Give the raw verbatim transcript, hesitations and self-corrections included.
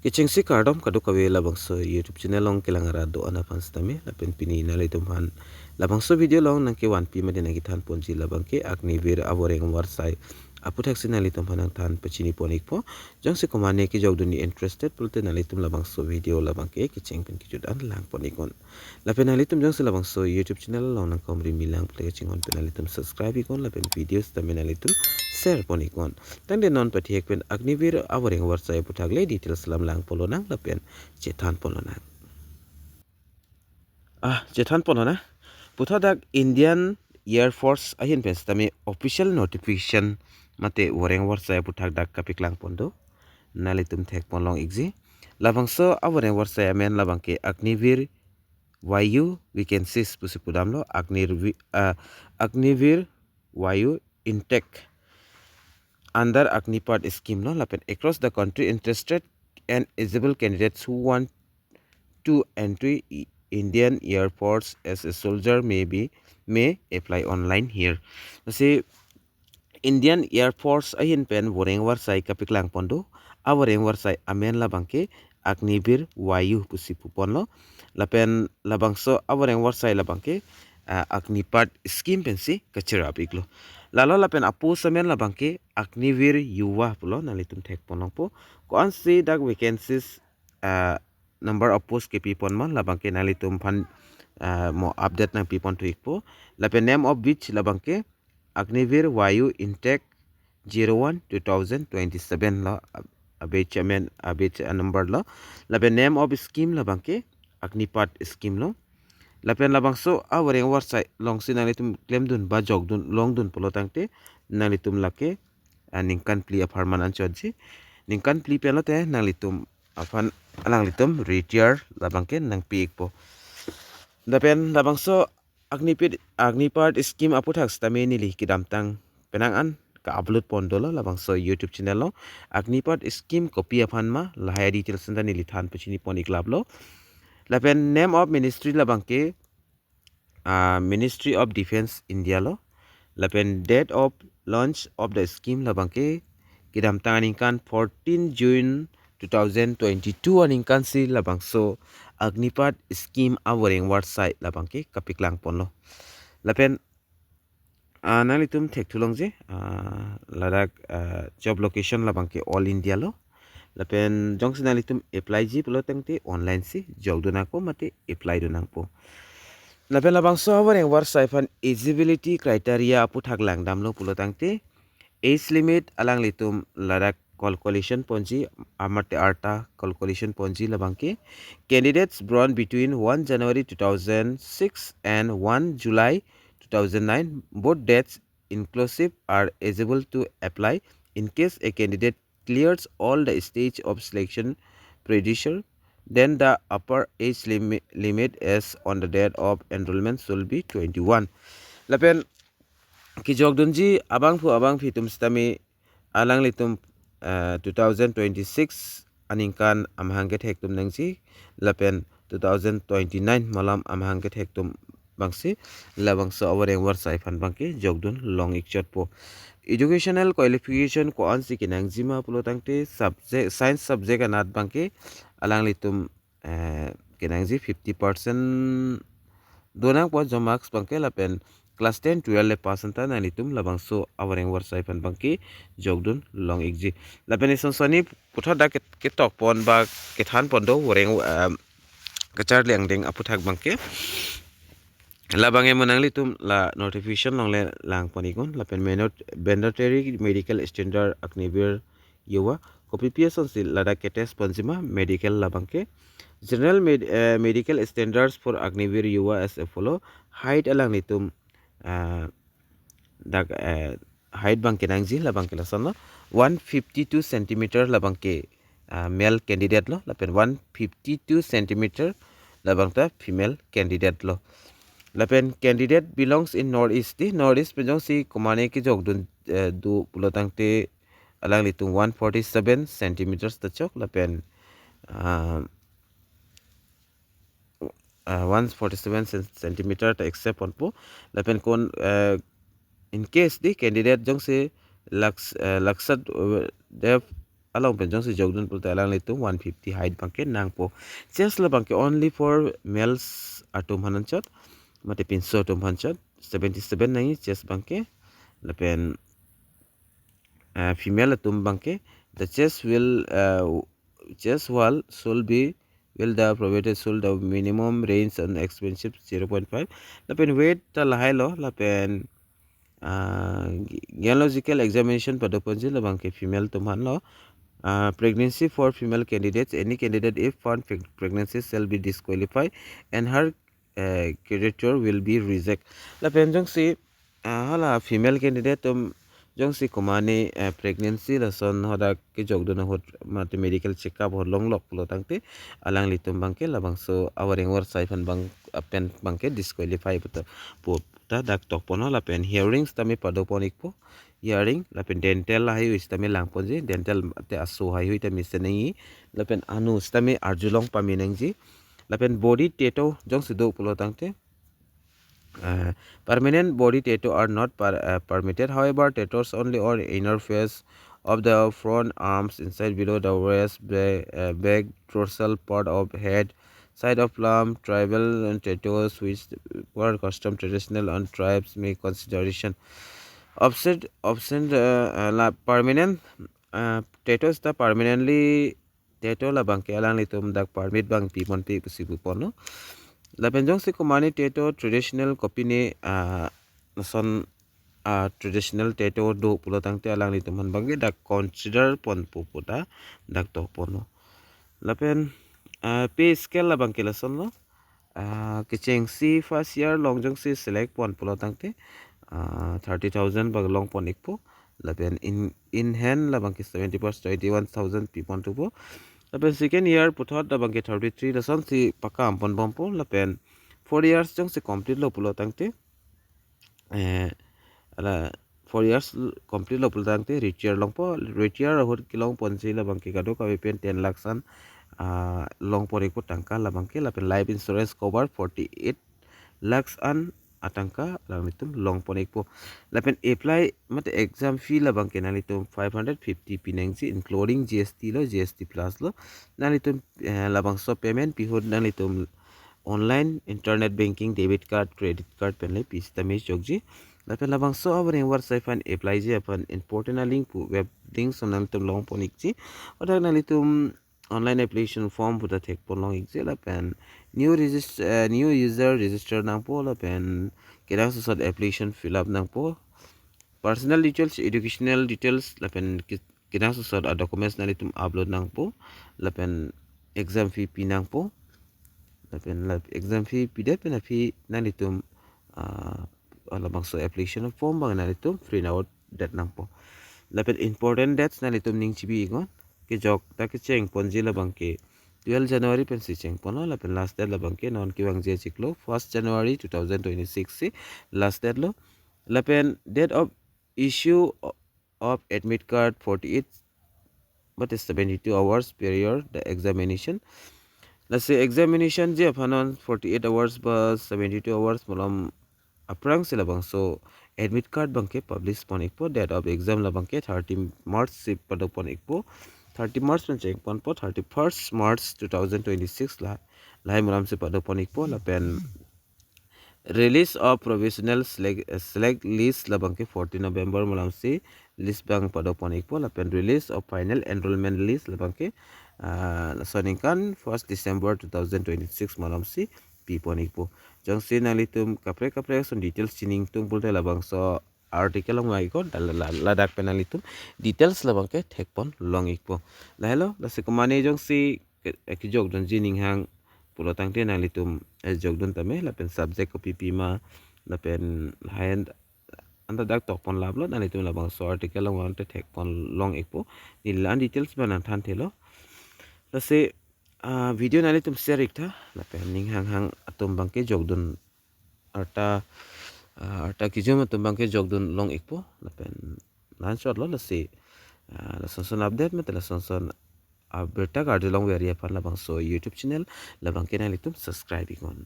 Kechengsi kardom kadokave labangso YouTube channel along kelang arat do-an aphan sitame, lapen pini nanglitum aphan labangso video along nangkevanpi mate nangkethan ponji labangke Agniveer avoreng avarsai aputhak si nanglitum aphan nangthan pachini pon ikpo. Jongsi komatne kejokdunji interested pulote nanglitum labangso video labangke kecheng pen kejut an lang pon iknon. Lapen nanglitum jongsi labangso YouTube channel along nangkomri milang pulote kachinghon pen nanglitum subscribe iknon lapen video sitame nanglitum share pon iknon. Tangte non pathek pen Agniveer avoreng avarsai aputhak le details alam lang pon lonang lapen chethan pon lonang. Ah, chethan pon lonang. Puthot dak Indian Air Force ahin pen sitame official notification mate voreng avarsai aputhak dak kapeklang pon do. Nanglitum thek pon long ikji. Labangso avoreng avarsai amen labangke Agniveer Vayu vacancies pusi pudamlo, Agniveer, ah, Agniveer Vayu intake under Agnipath scheme lo, lapen across the country interested and eligible candidates who want to entry I- Indian Air Force as a soldier may be, may apply online here. Lasi Indian Air Force ahin pen voreng avarsai kapeklang pon do. Avoreng avarsai amen labangke Agniveer Vayu pusi pu ponlo. Lapen labangso avoreng avarsai labangke, ah, Agnipath scheme pensi kacherap iklo. Lalo lapen apost amen labangke Agniveer Yuva pulo, nanglitum thek pon longpo. Ko-ansi dak vacancies, ah, number of post kepi pon ma labangke nanglitum aphan, ah, mo update nangpi pon thu ikpo. Lapen name of batch labangke Agniveer Vayu intake zero one two thousand twenty-seven lo, a batch amen, a batch number lo. Lapen name of scheme labangke Agnipath scheme lo. Lapen labangso avoreng avarsai alongsi nanglitum klemdun ba jokdun longdun pulo tangte nanglitum lake, ah, ningkan phli apharman anchotji. Ningkan phli pen lote nanglitum aphan alanglitum retire labangke nangpi ikpo. Lapen labangso Agnipath, Agnipath scheme aputhak sitame neli kedamtang penang an ka-upload pon dolo labangso YouTube channel along. Agnipath scheme kopi aphan ma lahai details anta neli than pachini pon iklap lo. Lapen name of ministry labangke, ah, Ministry of Defence India lo. Lapen date of launch of the scheme labangke kedamtang aningkan fourteen June two thousand twenty-two aningkan si labangso Agnipath scheme avoreng avarsai labangke kapeklang ponlo. Lapen, ah, nanglitum thek thu longji, ah, ladak, ah, job location labangke All India lo. Lapen jongsi nanglitum apply ji pulo tangte online si jokdun nangpo mate apply dun nangpo. Lapen labangso avoreng avarsai aphan eligibility criteria aputhak langdamlo pulo tangte age limit alanglitum ladak calculation ponji, amate arta calculation ponji labangke candidates born between one January two thousand six and one July two thousand nine, both dates inclusive, are eligible to apply. In case a candidate clears all the stage of selection procedure, then the upper age limi- limit as on the date of enrollment should be twenty-one. Lapen kejokdunji abangphu abangphi atum sitame alanglitum, eh, two thousand twenty-six aningkan amahang kethek atum nangji, lapen two thousand twenty-nine malom amahang kethek atum abangsi labangso avoreng avarsai aphan abangke jokdun long ikchotpo. Educational qualification ko-ansi kenangjima pulo tangte subject, science subject anat abangke alanglitum, eh, kenangji fifty percent do nangpo jo marks abangke, lapen class ten twelve le pass anta nanglitum labangso avoreng avarsai aphan abangke jokdun long ikji. Lapen ison soni puthot dak ket- ketok pon ba kethan pon do voreng, em, kacharli angdeng aputhak abangke. Labang emo nanglitum la notification along le lang pon iknon, lapen menot- mandatory medical standard Agniveer Yuva. Kopi pi asonsi ladak ketest ponjima medical labangke. General med- eh, medical standards for Agniveer Yuva as a follow. Height alanglitum, ah, dak, eh, height abangke nangji labangke lasonlo, one fifty-two centimeter labangke, ah, male candidate lo, lapen one fifty-two centimeter labangta female candidate lo. Lapen candidate belongs in Northeast, di Northeast pen jongsi komatne kejokdun, eh, do pulo tangte alanglitum one forty-seven centimeters ta chok, lapen, ah, ah, one forty-seven cen- centimeter ta accept ponpo. Lapen kon, eh, in case di candidate jongsi laks- eh, laksa, eh, dep along pen jongsi jokdun pulote alanglitum one fifty height abangke nangpo. Chest labangke only for males atum aphan anchot, mate pinso atum aphan anchot, seventy-seven nangji chest abangke. Lapen, uh, female atum abangke, the chest will, uh, chest wall should be, will the provided should the minimum range on expensive zero point five. Lapen weight ta lahai lo, lapen, uh, gynecological examination padoponji labangke female atum aphan lo. Uh, pregnancy for female candidates, any candidate if found preg- pregnancy shall be disqualified and her, uh, candidature will be reject. Lapen jongsi, uh, hala female candidate atum jongsi komane, uh, pregnancy lason hadak kejokdun ahut mate medical checkup ahut longlok pulo tangte alanglitum abangke labangso awareng war sai aphan abang apen abangke disqualify puta pu ta dak tokponlo. Lapen hearing sitame padopon ikpo, hearing, lapen dental lahai sitame langponji, dental te aso haihui tame senengji, lapen anu sitame arjulong pame nangji, lapen body tattoo jongsi do pulo tangte, uh, permanent body tattoo are not per, uh, permitted. However, tattoos only on inner face of the front arms, inside below the waist, back, uh, back, dorsal part of head, side of palm, tribal and tattoos which were custom traditional on tribes may consideration. Option, option, uh, uh, la permanent, uh, tattoos ta permanently tattoo labangke alanglitum dak permit abang piponpe pusi puponlo. Lapen jongsi komane tattoo traditional kopine, uh, lason, uh, traditional tattoo do pulo tangte alanglitum aphan abangke dak consider ponpo puta dak tokponlo. Lapen, uh, pay scale labangke lasonlo. Uh, kechengsi first year along jongsi select pon pulo tangte, uh, thirty thousand abang longpon ikpo. Lapen in, in hand labangke seventy percent, twenty-one thousand pipon thupo. Lapen second year puthot labangke thirty-three, lasonsi pakam ponbompo. Lapen four years jongsi complete lo pulo tangte, eh, hala four years l- complete lo pulo tangte retire longpo. Retire ahut kelongponsi labangke kadokave pen ten lakhs an, ah, longpon ikpo tangka labangke. Lapen life insurance cover forty-eight lakhs an atangka alanglitum longpon ikpo. Lapen apply mate exam fee labangke nanglitum five hundred fifty pinangji, including G S T lo, G S T plus lo. Nanglitum, eh, labangso payment pi ahut nanglitum online, internet banking, debit card, credit card penle pi sitame chokji. Lapen labangso awareng war sai aphan apply ji aphan important a link pu web link som nanglitum longpon ikji. Hadak nanglitum online application form puta thekpon long ikji. Lapen new register, eh, new user register nangpo, lapen kenangsot application fill up nangpo. Personal details, educational details, lapen ke- kenangsot a documents nanglitum upload nangpo. Lapen exam fee pi nangpo. Lapen la exam fee pidet pen aphi nanglitum, ah, labangso application form abang nanglitum print out det nangpo. Lapen important dates nanglitum ning chibi iknon. Kejok ta kechengponji labangke twelve January pensi chengponlo. Lapen last date labangke non kevangji achiklo first January two thousand twenty-six si last date lo. Lapen date of issue o- of admit card forty-eight, but is seventy-two hours prior the examination. Lasi examination ji aphan non forty-eight hours ba seventy-two hours malom aphrangsi labangso admit card abangke publish pon ikpo. Date of exam labangke thirty March si padopon ikpo. Thirty March pen chengponpo, thirty-first March two thousand twenty-six la, lahai malomsi padopon ikpo. Lapen release of provisional select, eh, select list labangke fourteen November malomsi list abang padopon ikpo. Lapen release of final enrollment list labangke, ah, laso aningkan first December two thousand twenty-six malomsi pipon ikpo. Jongsi nanglitum kaprek kaprek ason details chiningtung pulote labangso article along iknon, la- la- ladak pen nanglitum details labangke thekpon long ikpo. Lahelo, lasi komane jongsi ke- kejokdunji ninghang pulo tangte nanglitum, eh, jokdun tame, lapen subject kopi pima, lapen hayan anta dak tokpon laplo, nanglitum labangso article along te thekpon long ikpo. Neli la-an details abang nangthanthelo. Lasi, ah, video nanglitum share iktha, lapen ninghang hang atum abangke jokdun arta, ah, arta kejum atum abangke jokdun long ikpo, lapen la-anchotlo. Lasi, ah, lasonson update mate lasonson abirta karjulongver aphan labangso YouTube channel labangke nanglitum subscribe iknon.